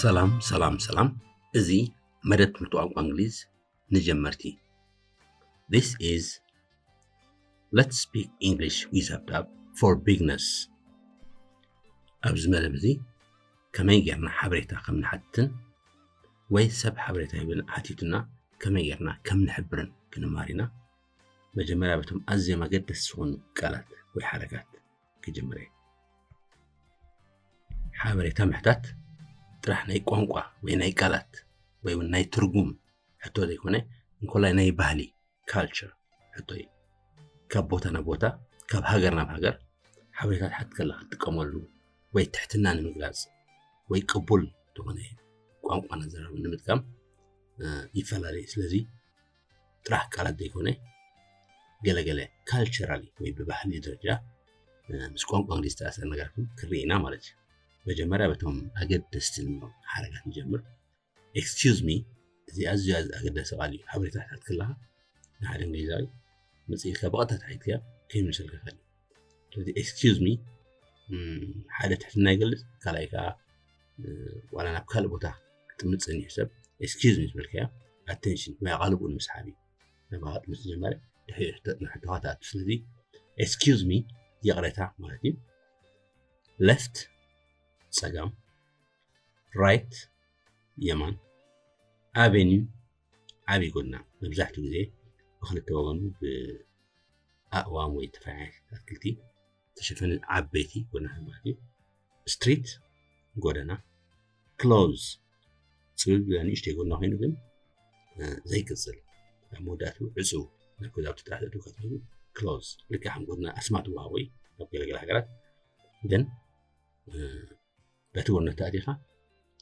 ሰላም ሰላም ሰላም። እዚ መደብ ትምህርቲ ቋንቋ እንግሊዝ ንጀመርቲ። This is Let's Speak English with Habdab for Beginners። ኣብዚ መደብ እዚ ከመይ ጌርና ሓበሬታ ከም ንሓትትን ወይ ሰብ ሓበሬታ ሂብን ሓቲቱና ከመይ ጌርና ከም ንሕብርን ክንማር ኢና። መጀመርያ በቶም ኣዝዮም ኣገደስቲ ዝኾኑ ቃላት ወይ ሓረጋት ክጅምር እየ። ሓበሬታ ምሕታት ጥራሕ ናይ ቋንቋ ወይ ናይ ቃላት ወይ እውን ናይ ትርጉም ሕቶ ዘይኮነ፣ እንኮላይ ናይ ባህሊ፣ ካልቸር፣ ሕቶ እዩ። ካብ ቦታ ናብ ቦታ፣ ካብ ሃገር ናብ ሃገር ሓበሬታ ትሓት ከለኻ ትጥቀመሉ ወይ ትሕትና ንምግላፅ ወይ ቅቡል ዝኾነ ቋንቋን ኣዘራርባን ንምጥቃም ይፈላለ እዩ። ስለዚ ጥራሕ ቃላት ዘይኮነ፣ ገለገለ ካልቸራሊ ወይ ብባህሊ ደረጃ ምስ ቋንቋ እንግሊዝ ዝተኣሰረ ነገር ክንርኢ ኢና ማለት እዩ። መጀመርያ በቶም ኣገደስቲ ንብሎም ሓረጋት ንጀምር። ኤክስኪውዝ ሚ፣ እዚ ኣዝዩ ኣገዳሲ ቃል እዩ። ሓበሬታታት ከለካ ንሓደ እንግሊዛዊ መፅኢልካ ብቐጥታ ተሓይትካ ከይምልሰልካ ይኽእል እዩ። ስለዚ ኤክስኪውዝ ሚ ሓደ ትሕትና ይገልፅ፣ ካልኣይ ከዓ ዋላ ናብ ካልእ ቦታ ክትምፅእ እኒሑ ሰብ ኤክስኪውዝ ሚ ዝበልካዮ ኣቴንሽን ወይ ኣቓልቦኡ ንምስሓብ እዩ። ናባኻ ክትምፅእ ጀማሪ ድሕሪኡ ንሕቶኻ ትኣቱ። ስለዚ ኤክስኪውዝ ሚ ይቕሬታ ማለት እዩ። ሌፍት ጸጋም፣ ራይት የማን፣ ኣቬኒው ዓብዪ ጎደና። መብዛሕትኡ ግዜ ብክልተ ወገኑ ብኣእዋም ወይ ተፈሓያሽ ኣትክልቲ ዝተሸፈነ ዓበይቲ ጎደናታት ማለት እዩ። ስትሪት ጎደና፣ ክሎዝ ጽብብ ዝበለ ንእሽተይ ጎደና ኮይኑ ግን ዘይቅጽል፣ ኣብ መወዳእትኡ ዕጹው፣ ናብ ገዛውቲ ጥራሕ ዘእትው ካብ ኮይኑ ክሎዝ፣ ልክዕ ከም ጎደና ኣስማት ወሃቦ እዩ ኣብ ገለገለ ሃገራት። ግን በቲ ጎደና ተኣቲኻ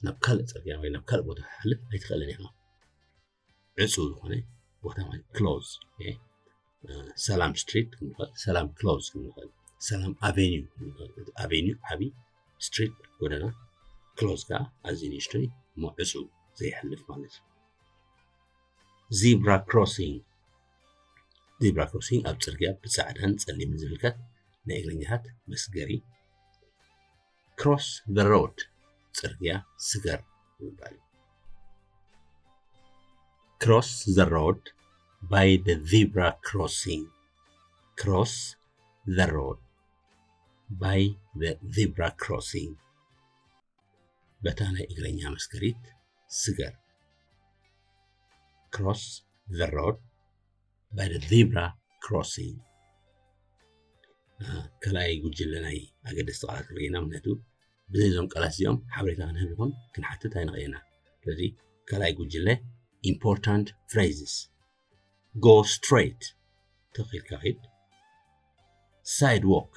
ናብ ካልእ ጽርግያ ወይ ናብ ካልእ ቦታ ክትሓልፍ ኣይትኽእልን ኢኻ። ዕጹው ዝኾነ ቦታ ማለት ክሎዝ። ሰላም ስትሪት ክንብል ንኽእል፣ ሰላም ክሎዝ ክንብል ንኽእል፣ ሰላም ኣቬኒው ክንብል ንኽእል። እቲ ኣቬኒው ዓቢ፣ ስትሪት ጎደና፣ ክሎዝ ከዓ ኣዝዩ ንእሽቶይ እሞ ዕጹው ዘይሕልፍ ማለት እዩ። ዚብራ ክሮሲንግ፣ ዚብራ ክሮሲንግ ኣብ ጽርግያ ብጻዕዳን ጸሊምን ዝምልከት ናይ እግረኛታት መስገሪ። ክሮስ ዘ ሮድ ጽርግያ ስገር ብምባል እዩ። Cross the road by the zebra crossing. Cross the road by the zebra crossing. በታ ናይ እግረኛ መስገሪት ስገር። Cross the road by the zebra crossing. ካልኣይ ጉጅለ ናይ ኣገደስቲ ቃላት ክንርኢ ኢና፣ ምክንያቱ ብዘይ እዞም ቃላት እዚኦም ሓበሬታ ክንህብ ይኹን ክንሓትት ኣይንኽእል ኢና። ስለዚ ካልኣይ ጉጅለ ኢምፖርታንት ፍሬዝስ። ጎ ስትሬት፣ ትኽ ኢልካ ኺድ። ሳይድዎክ፣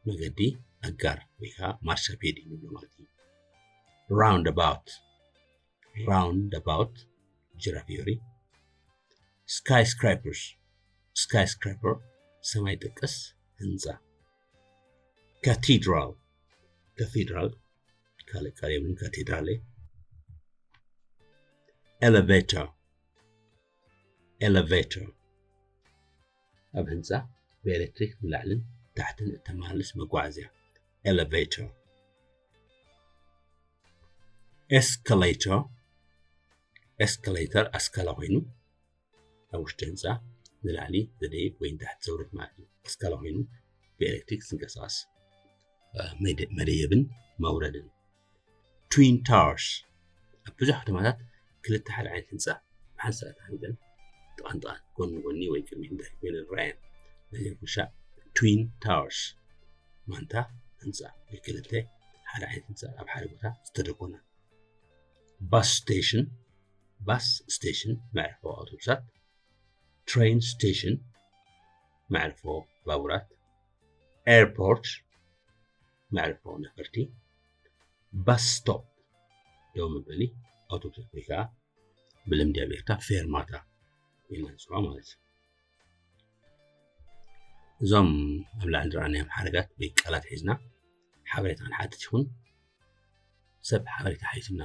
መገዲ ኣጋር ወይ ከዓ ማርሻፔዲ ንብሎ ማለት እዩ። ራውንድ ኣባውት፣ ራውንድ ኣባውት ጅራፍ ይወሪ። ስካይ ስክራይፐርስ፣ ስካይ ስክራይፐር ሰማይ ጠቀስ ህንፃ። ካቴድራል፣ ካቴድራል ካልእ ቃል የብሉን፣ ካቴድራል። ኤሌቬተር፣ ኤሌቬተር ኣብ ህንፃ ብኤሌክትሪክ ንላዕልን ታሕትን እተመላልስ መጓዓዝያ። ኤሌቬተር። ኤስካሌተር፣ ኤስካሌተር ኣስካላ ኮይኑ ኣብ ውሽጢ ህንፃ ንላዕሊ ዘደይብ ወይ ንታሕቲ ዘውርድ ማለት እዩ። ኣስካላ ኮይኑ ብኤሌክትሪክ ዝንቀሳቐስ መደየብን መውረድን። ትዊን ታወርስ ኣብ ብዙሕ ከተማታት ክልተ ሓደ ዓይነት ህንፃ ብሓንሳእ ተሃኒፀን ጥቓን ጥቓን ጎኒ ጎኒ ወይ ቅድሚ ንድሕሪት ኮይነን ይረኣያ። ናይዘን ኩሻ ትዊን ታወርስ ማንታ ህንፃ ወይ ክልተ ሓደ ዓይነት ህንፃ ኣብ ሓደ ቦታ ዝተደኮና። ባስ ስቴሽን፣ ባስ ስቴሽን መዕርፎ ኣውቶቡሳት። ትሬን ስቴሽን መዕርፎ ባቡራት። ኤርፖርት መዕርፎ ነፈርቲ። ባስ ስቶፕ ደው መበሊ ኣውቶቡሳት ወይ ከዓ ብልምዲ ኣብ ኤርትራ ፌርማታ ኢልና ንፅውዖ ማለት እዩ። እዞም ኣብ ላዕሊ ዝረኣናዮም ሓረጋት ወይ ቃላት ሒዝና ሓበሬታ ክንሓትት ይኹን ሰብ ሓበሬታ ሓቲቱና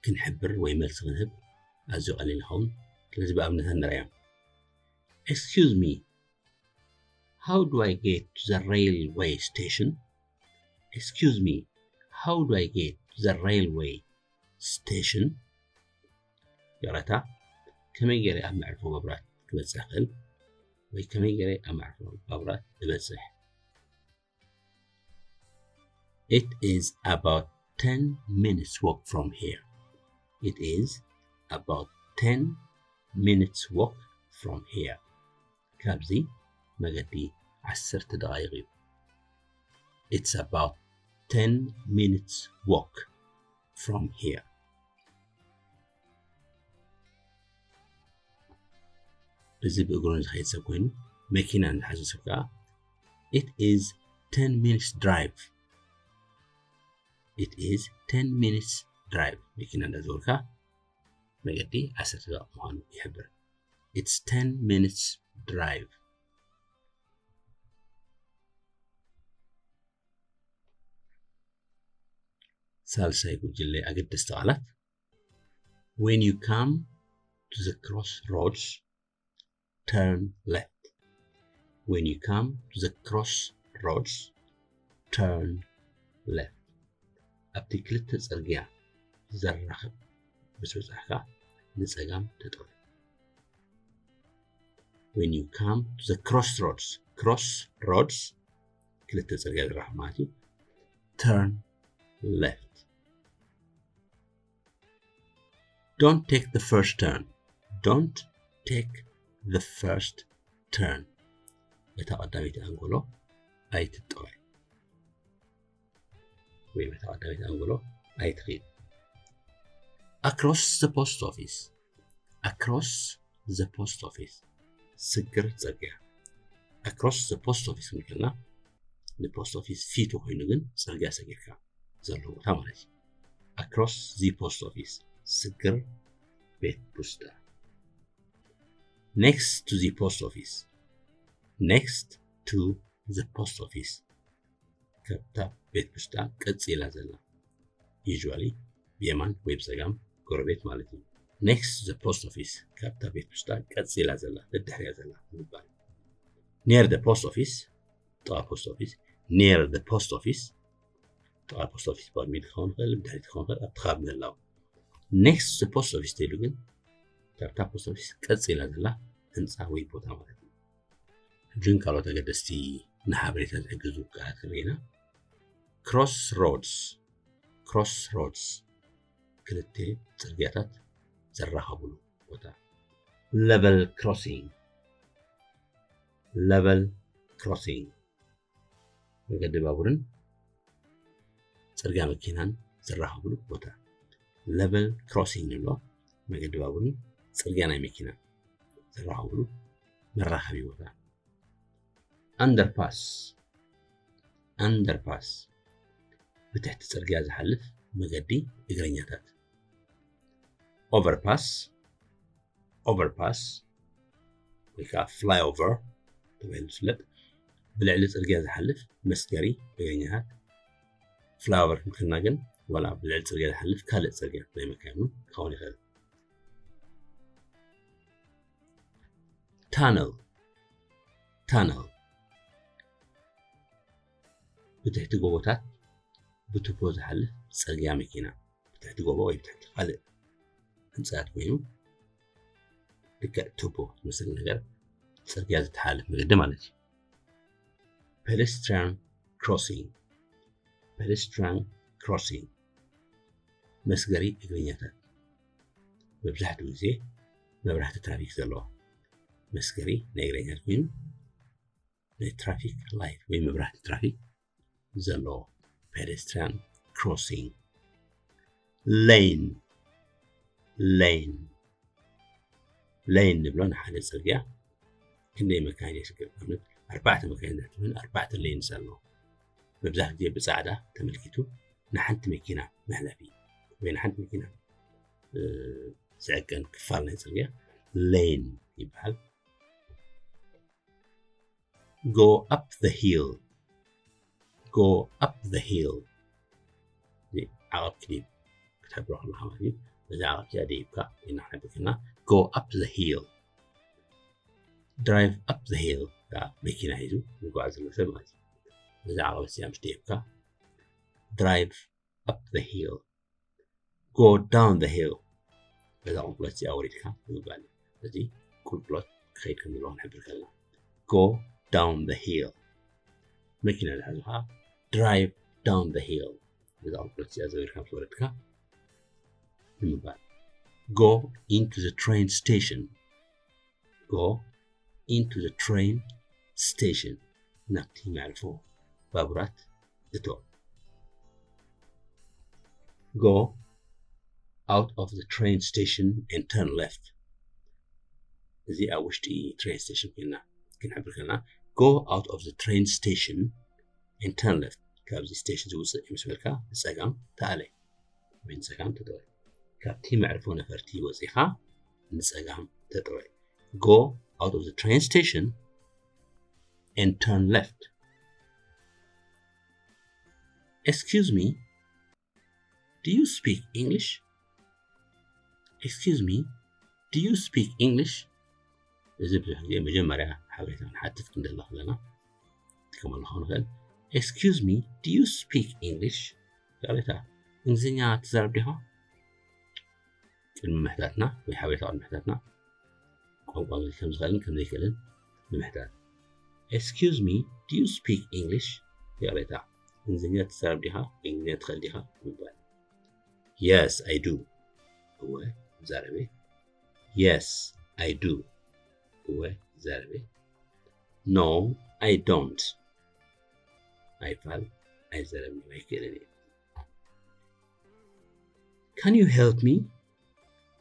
ክንሕብር ወይ መልሲ ክንህብ ኣዝዩ ቀሊል ይኸውን። ስለዚ ብኣብነታት ንርኣዮም። Excuse me, how do I get to the railway station? Excuse me, how do I get the railway station? ይቕረታ፣ ከመይ ገይረ ኣብ መዕርፎ ባቡራት ክበጽሕ ክእል? ወይ ከመይ ገይረ ኣብ መዕርፎ ባቡራት እበጽሕ? It is about ten minutes walk from here. It is about ten minutes walk from here. ካብዚ መገዲ ዓሰርተ ደቓይቕ እዩ። It's about ten minutes walk from here. እዚ ብእግሩ ዝኸይድ ሰብ ኮይኑ፣ መኪና ዝሓዘ ሰብ ከዓ it is ten minutes drive. It is ten minutes drive. መኪና እንዳዘወርካ መገዲ ዓሰርተ ደቂቕ ምዃኑ ይሕብር። It's ten minutes drive. ሳልሳይ ጉጅለ ኣገደስቲ ቃላት። When you come to the crossroads, turn left. When you come to the crossroads, turn left. ኣብቲ ክልተ ጽርግያ ዘራኽብ ምስ በጻሕካ ንጸጋም ተጠውየ። When you come to the crossroads, crossroads ክልተ ጽርግያ ዘራኽብ ማለት እዩ። Turn left. Don't take the first turn. Don't take the first turn. እታ ቀዳመይቲ ኣንጎሎ ኣይትጠወ። ወይ እታ ቀዳመይቲ ኣንጎሎ ኣይትኺድ። Across the post office. Across the post office. ስግር ጽርግያ። Across the post office ክንብል ከለና ንፖስት ኦፊስ ፊቱ ኮይኑ ግን ጽርግያ ሰጊርካ ዘሎ ቦታ ማለት እዩ። Across the post office. ስግር ቤት ፖስታ። Next to the post office. Next to the post office. ካብታ ቤት ፖስታ ቀጽ ኢላ ዘላ። Usually ብየማን ወይ ብጸጋም ጎረቤት ማለት እዩ። Next to the post office. ካብታ ቤት ፖስታ ቀጽ ኢላ ዘላ፣ ደድሕሪያ ዘላ ምባል። Near the post office. ጥቓ ፖስት ኦፊስ። Near the post office. ጥቓ ፖስት ኦፊስ ብቕድሚት ክኸውን ይኽእል፣ ብድሕሪት ክኸውን ይኽእል፣ ኣብቲ ከባቢ ምህላው። Next to the post office ተይሉ ግን ካብታ ፖስት ኦፊስ ቀጽ ኢላ ዘላ ህንጻ ወይ ቦታ ማለት እዩ። ሕጂ ካልኦት ኣገደስቲ ንሓበሬታ ዝሕግዙ ቃላት ክንርኢ ኢና። Crossroads. Crossroads ክልተ ጽርግያታት ዘራኸብሉ ቦታ። Level crossing. Level crossing መገዲ ባቡርን ጽርግያ መኪናን ዝራኸብሉ ቦታ። Level crossing ንብሎ መገዲ ባቡርን ጽርግያ ናይ መኪና ዝራኸብሉ መራኸቢ ቦታ። Underpass. Underpass ብትሕቲ ጽርግያ ዝሓልፍ መገዲ እግረኛታት። Overpass. Overpass ወይ ከዓ flyover ተባሂሉ ዝፍለጥ ብልዕሊ ጽርግያ ዝሓልፍ መስገሪ እግረኛታት። Flyover ክንብል ከለና ግን ዋላ ብልዕሊ ጽርግያ ዝሓልፍ ካልእ ጽርግያ ናይ መካይን እውን ክኸውን ይኽእል። Tunnel. Tunnel ብትሕቲ ጎቦታት ብቱቦ ዝሓልፍ ጽርግያ መኪና። ብትሕቲ ጎቦ ወይ ብትሕቲ ካልእ ህንጻት ኮይኑ ልክዕ ቱቦ ዝመስል ነገር ጽርግያ ዝተሓላለፍ መገዲ ማለት እዩ። Pedestrian crossing. Pedestrian crossing መስገሪ እግረኛታት። መብዛሕትኡ ግዜ መብራህቲ ትራፊክ ዘለዎ መስገሪ ናይ እግረኛታት ኮይኑ ናይ ትራፊክ ላይት ወይ መብራህቲ ትራፊክ ዘለዎ። Pedestrian crossing። Lane. Lane. Lane ንብሎ ንሓደ ጽርግያ ክንደይ መካይን የስግር? ንኣብነት ኣርባዕተ መካይን እንድሕር ትኾይኑ ኣርባዕተ ሌንስ ኣለዎ። መብዛሕትኡ ግዜ ብጻዕዳ ተመልኪቱ ንሓንቲ መኪና መሕለፊ ወይ ንሓንቲ መኪና ዝዕቀን ክፋል ናይ ጽርግያ ሌን ይበሃል። Go up the hill. Go up the hill. ዓቐብ ክሊብ ክትሕብሮ ከለኻ ማለት እዩ። በዛ ዓቐብ እዚኣ ደይብካ ኢና ክንሕብር ከለና go up the hill. Drive up the hill ከዓ መኪና ሒዙ ዝጓዓዝ ዘሎ ሰብ ማለት እዩ። በዛ ዓቐብ እዚኣ ምስ ደይብካ drive up the hill. Go down the hill. በዛ ቁልቁለት እዚኣ ወሪድካ ምባል እዩ። እዚ ቁልቁለት ክኸይድ ከም ዘለዎ ክንሕብር ከለና። Go down the hill. መኪና ዝሓዙኻ drive down the hill። በዛ ቁልቁለት እዚኣ ዘዊርካ ምስ ወረድካ ንምባል። Go into the train station. Go into the train station. ናብቲ መዕርፎ ባቡራት እቶ። Go out of the train station and turn left. እዚ ኣብ ውሽጢ train station ኮይና ክንሕብር ከለና go out of the train station and turn left። ካብዚ ስቴሽን ዝውፅእ ምስ በልካ ንፀጋም ተኣለ ወይ ንፀጋም ተጠወይ። ካብቲ መዕርፎ ነፈርቲ ወፂኻ ንፀጋም ተጠወይ። Go out of the train station and turn left. Excuse me, do you speak English? Excuse me, do you speak English? እዚ ብዙሕ ግዜ መጀመርያ ሓበሬታ ክንሓትት ክንደሊ ከለና ንጥቀመሉ ንኽእል። Excuse me, do you speak English? ይቕሬታ፣ እንግሊዝኛ ትዛረብ ዲኻ? ቅድሚ ምሕታትና ወይ ሓበሬታ ቅድሚ ምሕታትና ቋንቋ እንግሊዝ ከም ዝኽእልን ከም ዘይክእልን ንምሕታት። Excuse me, do you speak English? ይቕሬታ፣ እንግሊዝኛ ትዛረብ ዲኻ? እንግሊዝኛ ትኽእል ዲኻ? ምባል። Yes, I do. እወ፣ እዛረብ እየ። Yes, I do. እወ፣ እዛረብ እየ። No, I don't. ኣይፋል፣ ኣይዛረብን፣ ኣይክእልን እየ። Can you help me?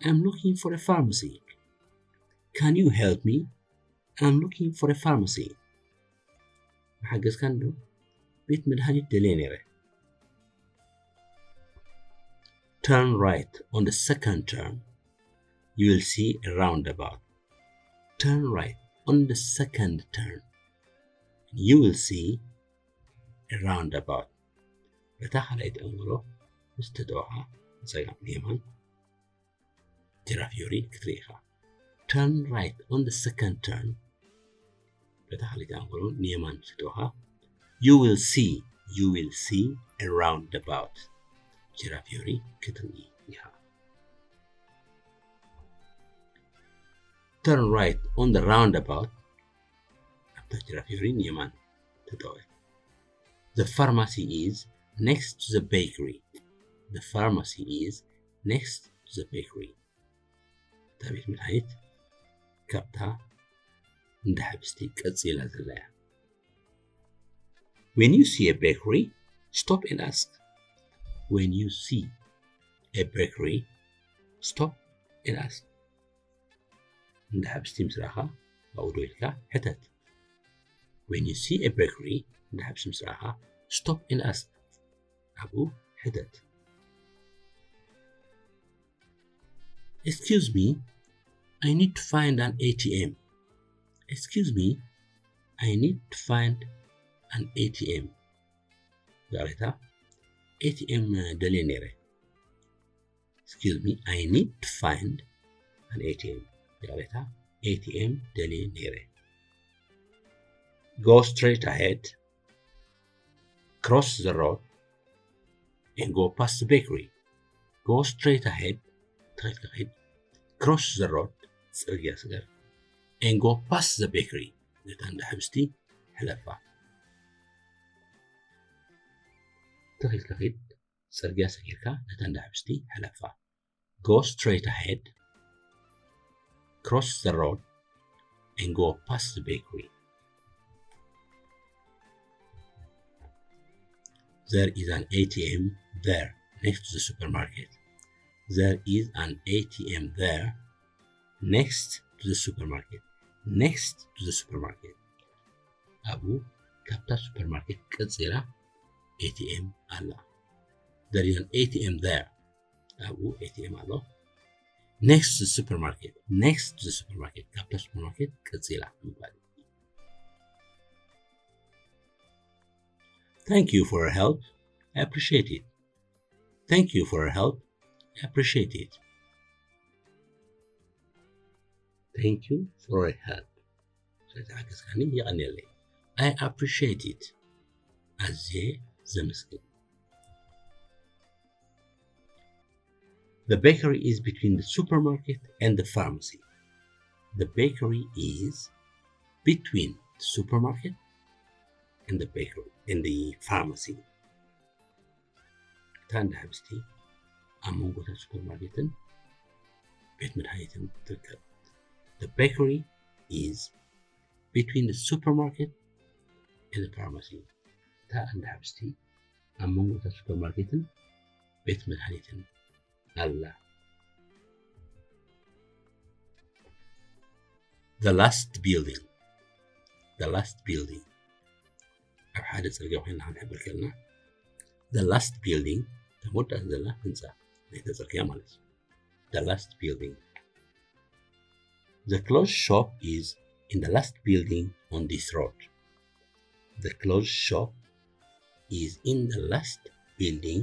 I'm looking for a pharmacy. Can you help me? I'm looking for a pharmacy. መሓገዝካን ዶ? ቤት መድሃኒት ደልየ ነይረ። Turn right on the second turn. You will see a roundabout. Turn right on the second turn. You will see a roundabout. በታ ካልኣይቲ ኣንግሎ ምስ ተጠወኻ ንጸጋም ንየማን ጀራፊዮሪ ክትርኢ ኢኻ። Turn right on the second turn. በታ ካልኣይቲ ኣንግሎ ንየማን ምስ ተጠወኻ you will see, you will see a roundabout. ጀራፊዮሪ ክትርኢ ኢኻ። Turn right on the roundabout. ኣብታ ጀራፊዮሪ ንየማን ተጠወ። The pharmacy is next to the bakery. The pharmacy is next to the bakery. እታ ቤት መድሃኒት ካብታ እንዳ ሕብስቲ ቀጺላ ዘላ እያ። When you see a bakery, stop and ask. When you see a bakery, stop and ask. እንዳ ሕብስቲ ምስ ረኣኻ ኣብኡ ደው ኢልካ ሕተት። When you see a bakery, እንዳ ሕብስቲ ምስ ረኣኻ stop and ask. ኣብኡ ሕተት። Excuse me, I need to find an A T M. Excuse me, I need to find an A T M. ይቕሬታ፣ A T M ደልየ ነይረ። Excuse me, I need to find an A T M. ይቕሬታ፣ A T M ደልየ ነይረ። Go straight ahead, cross the road and go past the bakery. Go straight ahead, ትኺድ ክኺድ። Cross the road, ጽርግያ ስገር። And go past the bakery, ነታ እንዳ ሕብስቲ ሕለፋ። ትኺድ ክኺድ፣ ጽርግያ ሰጊርካ ነታ እንዳ ሕብስቲ ሕለፋ። Go straight ahead, cross the road and go past the bakery. There is an A T M there next to the supermarket. There is an A T M there next to the supermarket. Next to the supermarket. ኣብኡ ካብታ ሱፐርማርኬት ቀጺላ A T M ኣላ። There is an A T M there. ኣብኡ A T M ኣሎ። Next to the supermarket. Next to the supermarket. ካብታ ሱፐርማርኬት ቀጺላ ምባል። Thank you for your help. I appreciate it. Thank you for your help. I appreciate it. Thank you for your help. ስለዝሓገዝካኒ የቐንየለይ። I appreciate it. ኣዝየ ዘመስግን። The bakery is between the supermarket and the pharmacy. The bakery is between the supermarket and the bakery and the pharmacy. እታ እንዳ ሕብስቲ ኣብ መንጎ እታ ሱፐርማርኬትን ቤት መድሃኒትን ትርከብ። The bakery is between the supermarket and the pharmacy. እታ እንዳ ሕብስቲ ኣብ መንጎ እታ ሱፐርማርኬትን ቤት መድሃኒትን ኣላ። The last building. The last building. ኣብ ሓደ ጽርግያ ኮይና ክንሕብር ከለና፣ the last building፣ እታ መወዳእታ ዘላ ህንጻ ናይታ ጽርግያ ማለት እዩ። The last building. The clothes shop is in the last building on this road. The clothes shop is in the last building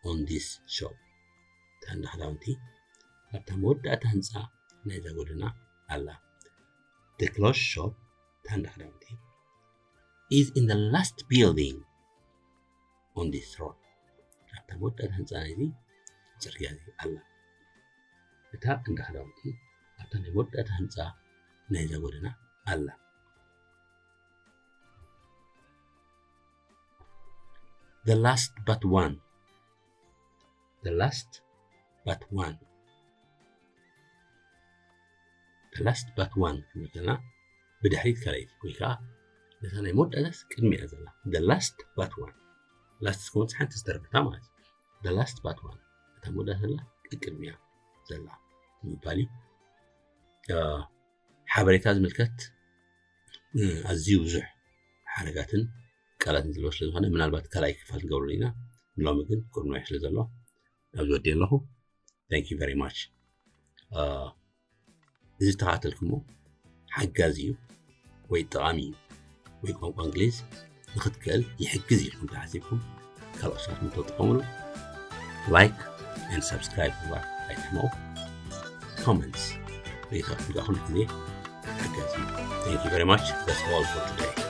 on this shop. እታ እንዳ ክዳውንቲ ኣብታ መወዳእታ ህንጻ ናይዛ ጎደና ኣላ። The clothes shop፣ እታ እንዳ ክዳውንቲ፣ is in the last building on this road. ኣብታ መወዳእታ ህንጻ ናይዚ ጽርግያ እዚ ኣላ። እታ እንዳ ክዳውንቲ ኣብታ ናይ መወዳእታ ህንጻ ናይዛ ጎደና ኣላ። The last but one. The last but one. The last but one ክንብል ከለና ብድሕሪት ካልኣይቲ ወይ ከዓ ነታ ናይ መወዳእታስ ቅድሚኣ ዘላ። The last but one. Last እስከ ሓንቲ ዝተረፈታ ማለት እዩ። The last but one። እታ መወዳእታ ዘላ ቅድሚኣ ዘላ ንምባል እዩ። ሓበሬታ ዝምልከት ኣዝዩ ብዙሕ ሓረጋትን ቃላትን ዘለዎ ስለ ዝኾነ ምናልባት ካልኣይ ክፋል ንገብረሉ ኢና። ንሎሚ ግን ቁሩብ ነዊሕ ስለ ዘሎ ኣብዚ ወዲኤ ኣለኹ። Thank you very much. እዚ ዝተኸታተልኩሞ ሓጋዚ እዩ ወይ ጠቓሚ እዩ ወይ ቋንቋ እንግሊዝ ንኽትክእል ይሕግዝ ኢልኩም ተሓሲብኩም ካልኦት ሰባት ንተጥቀምሉ like and subscribe ምግባር ኣይትሕመቑ። Comments ርእይቶታትኩም ከዓ ኩሉ ግዜ ሓጋዚ እዩ። Thank you very much. That's all for today.